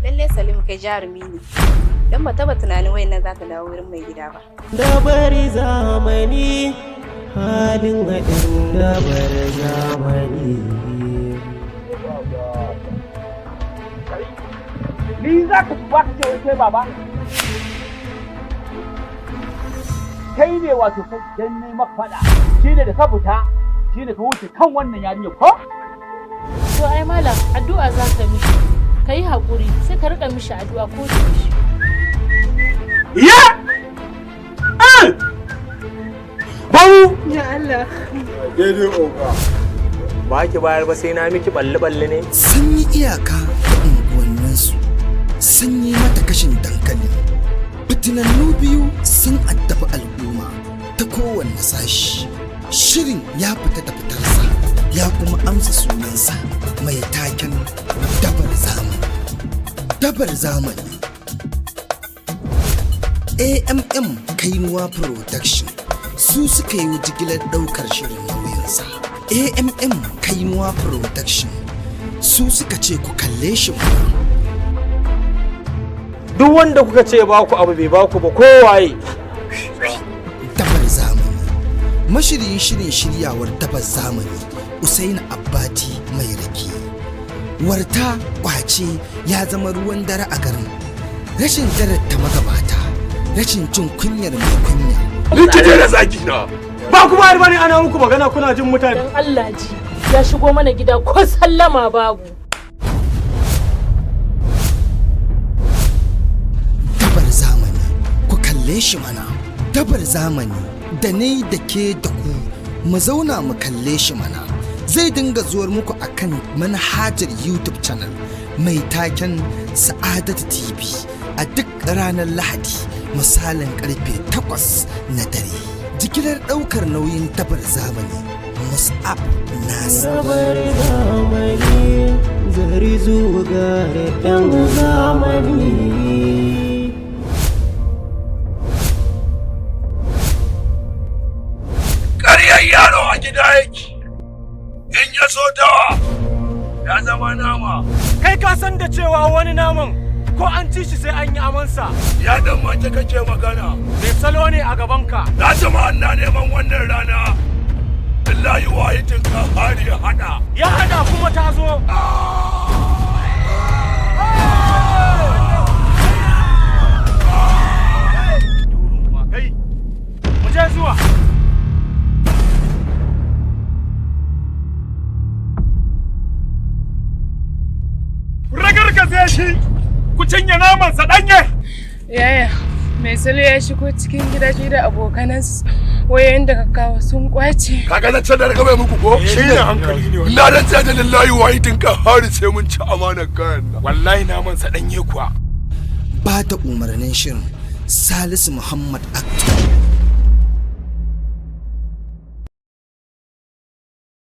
Lalle Salim, kai jarumi ne. Dan ba taba tunanin wayannan za ta dawo wurin mai gida ba. Dabar zamani, halin haɗin dabar zamani. Ni za ka duba ka ce wai kai baba? Kai ne wato kai dan ne maka faɗa. Shi ne da ka fita, shi ne ka wuce kan wannan yarinya ko? To ai malam, addu'a za ka mishi. Ka yi haƙuri, sai ka riƙa mishi addu'a ko da yaushe. Ya! Eh! Bawu! Ya Allah. Daidai oga. Ba ki bayar ba sai na miki balle balle ne. Sun yi iyaka da unguwanninsu, sun yi mata kashin dankali. Fitinannu biyu sun addabi al'umma ta kowanne sashi. Shirin ya fita da fitarsa, ya kuma amsa sunansa mai taken Dabar Zamani. Dabar Zamani. AMM Kainuwa Production su suka yi jigilar ɗaukar shirin nauyinsa. AMM Kainuwa Production su suka ce ku kalle shi mana. Duk wanda kuka ce ba ku abu bai ba ku ba, kowaye. Dabar Zamani. Mashiryin shirin, shiryawar Dabar Zamani, Usaini Abbati Mai Rake. Warta kwace ya zama ruwan dare a garin. Rashin ta magabata, rashin jin kunyar mai kunya. Ni ki daina zagi na. Ba ku bayar bane, ana muku magana kuna jin mutane. Dan Allah ji, ya shigo mana gida ko sallama babu. Dabar Zamani, ku kalle shi mana. Dabar Zamani, da ni da ke da ku mu zauna mu kalle shi mana. Zai dinga zuwar muku akan manhajar YouTube channel mai taken Sa'adatu TV a duk ranar Lahadi, misalin karfe 8 na dare. Jigilar ɗaukar nauyin Dabar Zamani, Mus'ab Nasir. Dabar zamani, zari zuga da ɗan zamani. Ƙaryar yaro a gida yake. In ya so dawa, ya zama nama. Kai ka san da cewa wani naman ko an ci shi sai an yi amansa. Ya dan mace kake magana. Mai salo ne a gabanka. Na jama'a na neman wannan rana. Billahi wahidin ka hari ya hada. Ya hada kuma ta zo. Kai, mu je zuwa. Ragargaze shi! Ku cinye namansa ɗanye! Yaya, mai salo ya shigo cikin gida shi da abokanansa, wayoyin da ka kawo sun kwace. Kaga zancen da na bai muku ko? Shi ne hankali ne wannan. Na rantsa da lillahi wahidin ka hari sai mun ci amanar kayan nan. Wallahi naman sa danye kuwa. Ba da umarnin shirin, Salisu Muhammad Actor.